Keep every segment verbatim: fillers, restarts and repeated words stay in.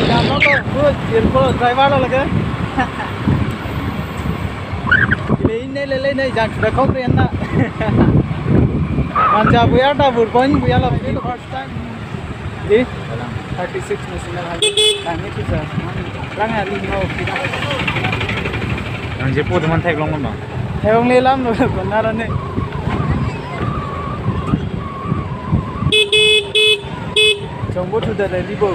Jam lo to, good, beautiful driver lo lake. Lele ne, lele ne, jang sudah kau keren na. Manja buya ta burpon buya lo, first time. Di? Thirty-six National Highway. Lang itu sa. Lang ali no kita. Nang jepo teman theklong ma? Theklong le lam lo, benar ne. Chongbo tu dada libo.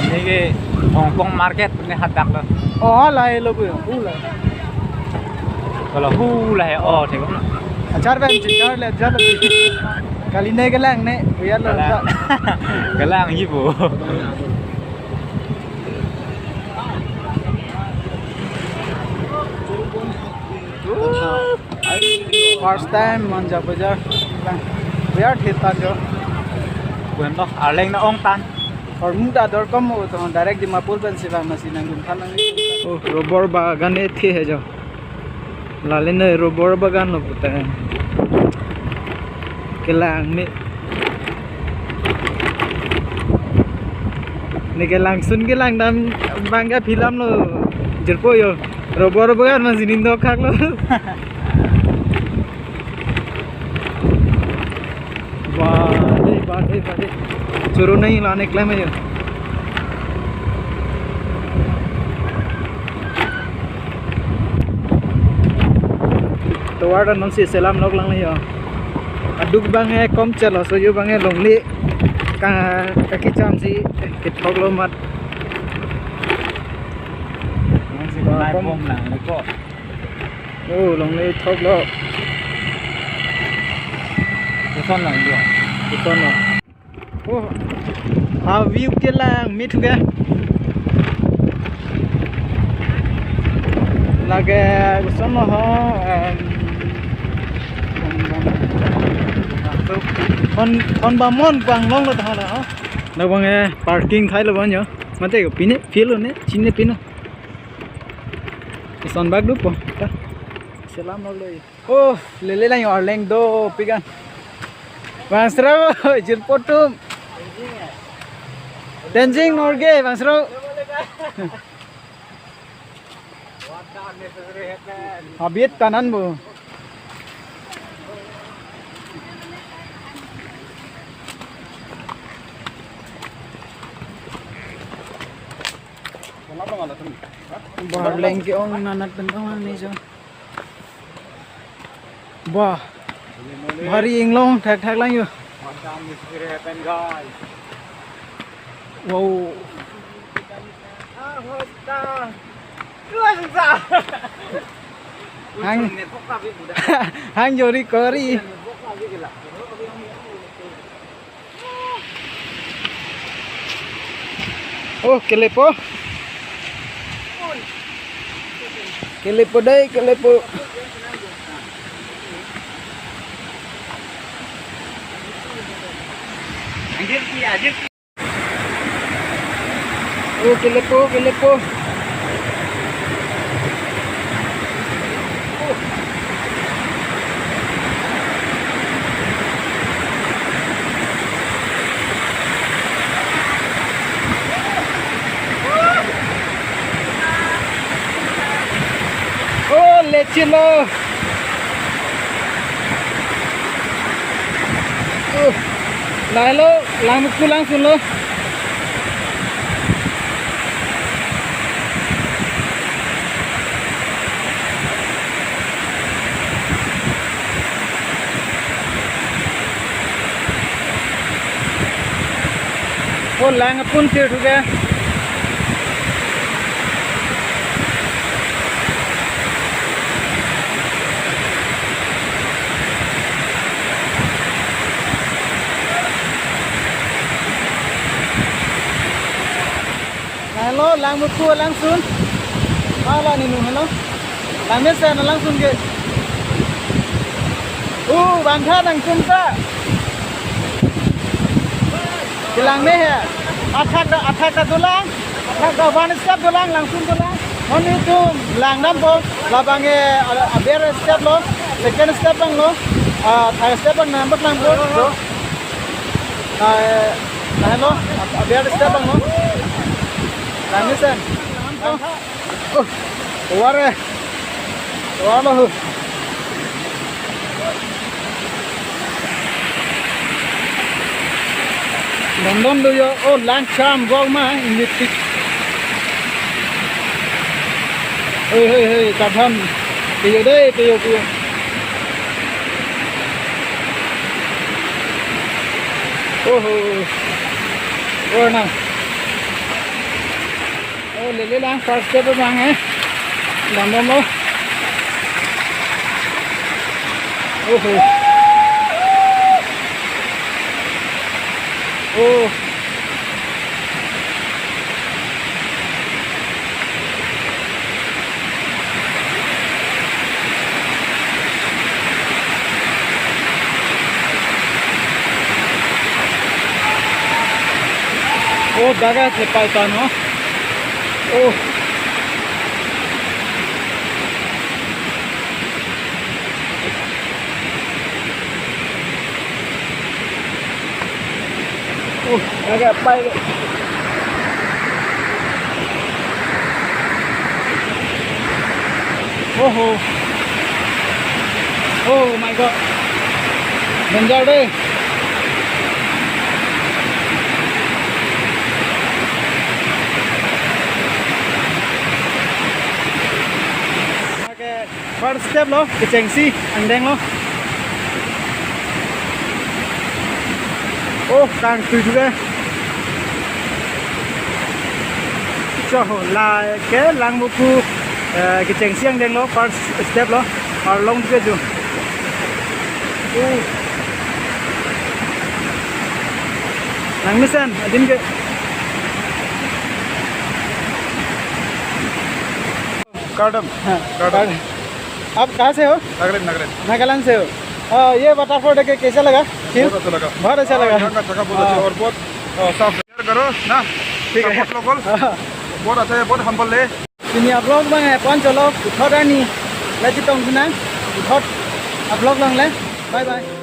Ini ke Hong Kong market ne hadak lo. Oh, lahelo bu, bu la. Kalau hu lahelo, oh, theklong. Achar ben, achar le, achar le. Kali ne kelang ne, buya lo. Kelang. Ta. Kelang ibu. First time Manja Bazar. Biar theta jo. Bukan toh, Arleng na ong tan. Or muda dor kom mo to direct Dimapur pen sila masih nanggun tan nang. Oh, rubber bagan e thi hai jo. Lale ne rubber bagan lo puta. Kelang ne. Ne kelangsun kelang dam bangga film lo. Jirpo yo. Rubber bagan masih nindok khak lo. Bade, bade, bade. Churu nahi lane klem ayo. Tovar ta nonsi selam lok lang ayo. Aduk bang e kom chelo so yo bang e longle. Ka, kaki cham si kethok lo mat. Nonsi bang e kom bom lang ko. Oh, longle thok lo. Koson lang dia. Koson lo. Oh, a view kelang mit ke. Lake koson lo ho, em, kon, kon ba mon bang long lo ta ho la ho. Labang e parking thai lo banyo. Mate ko pine feel ne, chine pine. Ison bak dupo ta. Selam lo lo. Oh, lele lang yo Arleng dopik an. Bang Sro, jirpo atum. Tenzing Norgay, Bang Sro. Habit kanan bu. Bah, Arleng ke-ong nanat bentong lang ne jo. Bah. Bhari inglong thakthak lang yo. What time is gonna happen, guys? Wow. Hang, hang jori kori. Oh, kelepo. Kelepo dei, kelepo. Oh, kelepo, kelepo. Oh, lechilo. Oh, lahelo, Langmuku langsunlo. Oh, lang apun tir thuke. Lahelo, Langmuku langsun. Hala ninu helo. Langmesen langsun ke. Uh, bangkha nangtum ta. Kelang me he. Athak ta, athak ta dolang. Athak ta one step dolang, langsun dolang. Non itum langdampo. Labang e, a, aber step lo. Second step bang lo. A, third step bang nambak langpo. Ah, eh, nah, no, ab-, abiar step bang, no? Nah, ini sen. Oh, keluar ya. Keluar, no. Dondon do yo, oh, lang cham gok ma, ingit tik. Hei, hei, hei, kadhan. Piyo dei, piyo, piyo. Oho. Oh, na. Oh, lele lang, first step bang, eh. Dam, dam, oh. Oho. Oh. Oh, daga chepai ta, no? Oh. Oh, daga pai. Oh, oh. Oh my God. Danger dei. Okay. First step lo, kechengsi angdeng lo. Oh, kangtui juga. So, la ke Langvoku, eh, kechengsi angdeng lo, first step lo, arlong juga ju. Oh. Langmesen, adim ke. Kardom। हाँ, Kardom। Kardom। आप कहाँ से हो? नागालैंड, नागालैंड। नागालैंड से हो? हाँ, ये वाटरफॉल देख के कैसा लगा? Feel? बहुत अच्छा लगा। बहुत अच्छा हाँ, लगा। यहाँ का जगह बहुत हाँ। अच्छा और बहुत, अ, साफ। Share करो ना। ठीक है। Support local। हाँ। बहुत अच्छा है, बहुत humble है। Pini a-vlog bang, eh, pon cholo, puthot arni, la chetong sina, puthot a-vlog longle, bye bye.